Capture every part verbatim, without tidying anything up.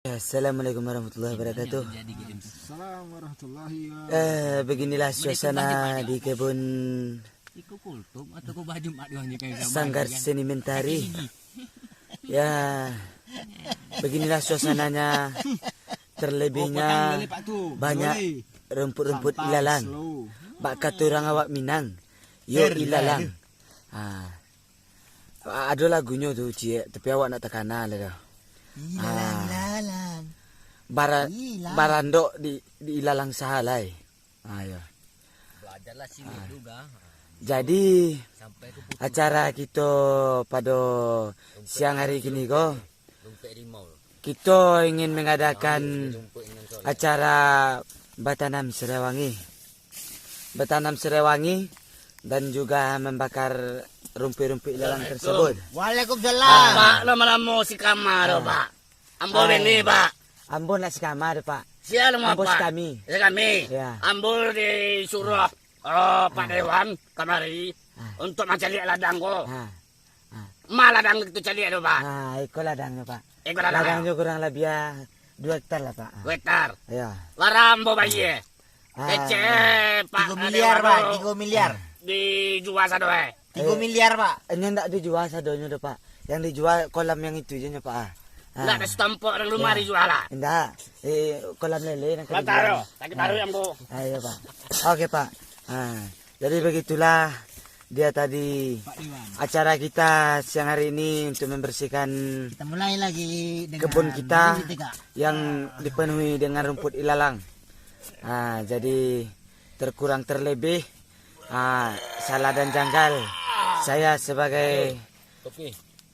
Assalamualaikum warahmatullahi wabarakatuh. Salam warahmatullahi wabarakatuh. Eh, beginilah suasana di kebun Sanggar Seni Mentari. Ya, beginilah suasananya. Terlebihnya banyak rumput-rumput ilalang. Bak kato urang awak Minang, yo ilalang. Ah. Ado lagunyo tu, Ciek, tapi awak ndak takana lai doh. Ilalang, ah, ilalang. Bara-, barandok di, di ilalang sahalai. Ah, yo. Jadi, acara kito pado siang hari kini ko, kito ingin mengadakan acara batanam serewangi. Batanam serewangi dan juga membakar rumput-rumput ilalang tersebut. Waalaikumsalam. Pak, lamo-lamo si kama tu, Pak. Ambo bini, Pak. Ambo nak si kama tu, Pak. Sia namo Ambo Pak? Sikami. Sikami. Ya. Ambo disuruh, eh, Pak Dewan kamari untuk mancaliak ladang ko. Ah. Ah. Ma ladang tu caliak tu, Pak? Ah, iko ladangnyo, Pak. Iko ladang. Ladangnyo kurang labiah dua hektar lah, Pak. Ah. Dua hektar. Ya. Bara ambo bayie? Ah. Kecek, Pak, tigo miliar, Pak. Tigo miliar. Dijua sado, eh. Tigo miliar, Pak. Inyo ndak dijua sadonyo doh, Pak. Yang dijua kolam yang itu je nyo, Pak. Ah. Ndak ado satampok nan rumah dijua lah. Ndak. Eh, kolam lele nan ka dijua. Sakik taruih ambo. Ah, iyo, Pak. Oke, Pak. Ah. Jadi begitulah dia tadi acara kita siang hari ini untuk membersihkan kebun kita yang dipenuhi dengan rumput ilalang. Ah, jadi terkurang terlebih, ah, salah dan janggal, saya sebagai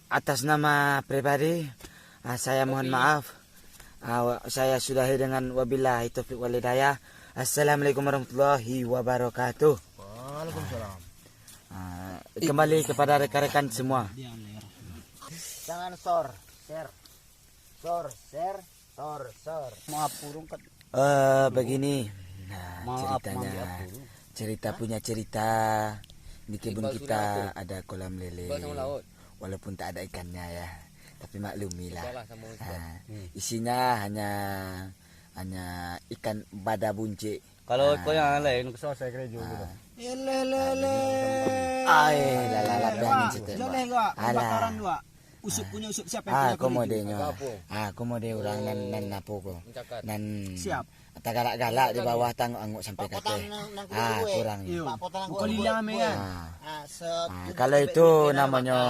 atas nama pribadi, ah, saya mohon maaf. Ah, wa-, saya sudahi dengan wabillahi taufiq wal hidayah. Assalamualaikum warahmatullahi wabarakatuh. Waalaikumsalam. Ah, kembali kepada rekan-rekan semua. Jangan sor, share. Sor, share, sor, sor. Maaf, urung kat- Eh, begini. Nah, maaf, ceritanya. Maaf, urung. Cerita punya cerita. Di kebun kita ada kolam lele. Walaupun tak ada ikannya ya. Tapi maklumilah. Ah, isinya hanya, hanya ikan bada buncik. Kalau kau yang lain, kau selesai kerja gitu. Eleh, leh, leh. Ai, lah, lah, lah, biarin situ. Jaleh gua, alah. Kebakaran gua. Usup punya usup siapa yang punya? Ah, aku modelnyo. Ah, aku model urang nan, nan apo ko. Nan siap. Tagalak-galak di bawah, tangok-angok sampai kateh. Ah, kurang. Iyo. Bukan lilang ame kan? Ah. Ah, kalau itu namonyo,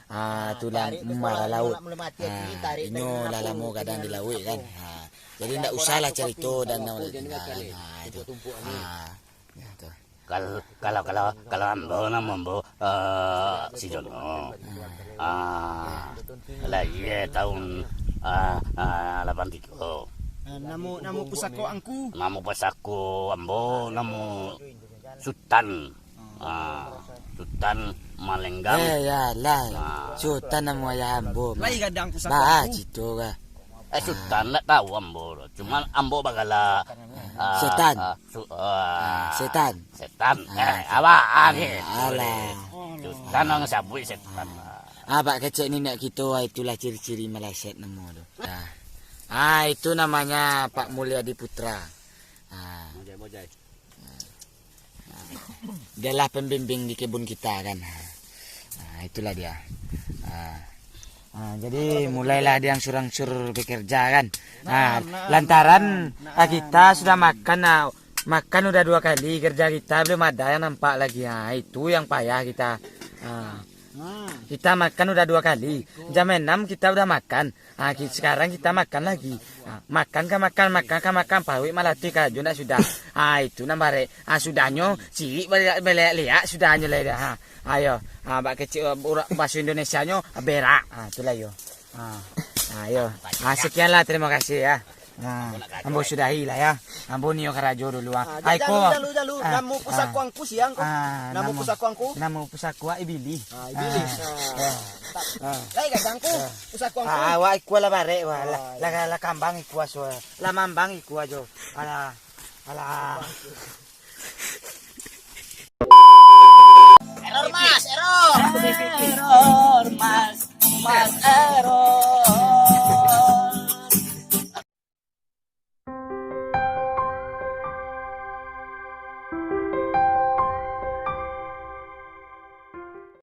ah, tulang muara laut. Ah, inyo lah lamo gadang di lauik kan. Ah, jadi ndak usahlah carito dan namo. Ah, itu. Ah, ya, tu. Kal-, kalau, kalau, kalau ambo, namo ambo, eh, si Jono. Ah, lahia tahun, ah, ah, lapan tigo. Ah, namo, namo pusako angku? Namo pusako ambo, namo Sutan. Ah, Sutan Malenggam. Eh, ya lah. Ah. Sutan namo ayah ambo. Lai gadang pusako angku. Bah, cito kah? Eh, Sutan ndak tahu ambo tu. Cuman ambo bagala, ah, setan. Ah, su-, ah, setan. Setan. Ah, eh, setan. Awak, ah, gitu. Alah. Sutan nang sabuik setan. Ah, Pak, kecek niniak kito, ah, itulah ciri-ciri meleset namo tu. Ah. Ah, itu namanya Pak Mulyadi Putra. Ah. Dialah pembimbing di kebun kita kan. Ah, itulah dia. Ah. Ah, jadi mulailah dia angsur-angsur bekerja kan. Ah, lantaran, ah, kita sudah makan, ah, makan udah dua kali, kerja kita belum ada yang nampak lagi. Ah, itu yang payah kita. Ah. Kita makan udah dua kali. Jam enam kita udah makan. Ah, ki-, sekarang kita makan lagi. Ah, makan ka makan, makan ka makan, paruik malatuih karajo ndak sudah. Ah, itu nan barek. Ah, sudahnyo, cirik baliak-baliak sudahnyo lai dah. Ha. Ayo. Ah, bak kecek, ah, bahaso Indonesianyo, berak. Ah, itulah yo. Ah. Ah, yo. Ah, sekianlah, terima kasih ya. Ah, ambo sudahi lah ya. Ambo nio karajo dulu ah. Ah, aiko. Jalu, jalu, jalu. Ah, namo pusako angku siang ko? Ah, namo pusako angku? Namo pusako ah, Ibili. Ah, Ibili. Ah. Ah. Lai gadang ko. Pusako angku. Ah, awak ikua lah barek wah. Lah, lah, lah kambang ikua suah. Lah mambang ikua jo. Alah. Alah. Error, Mas, error. Error, Mas. Mas, error.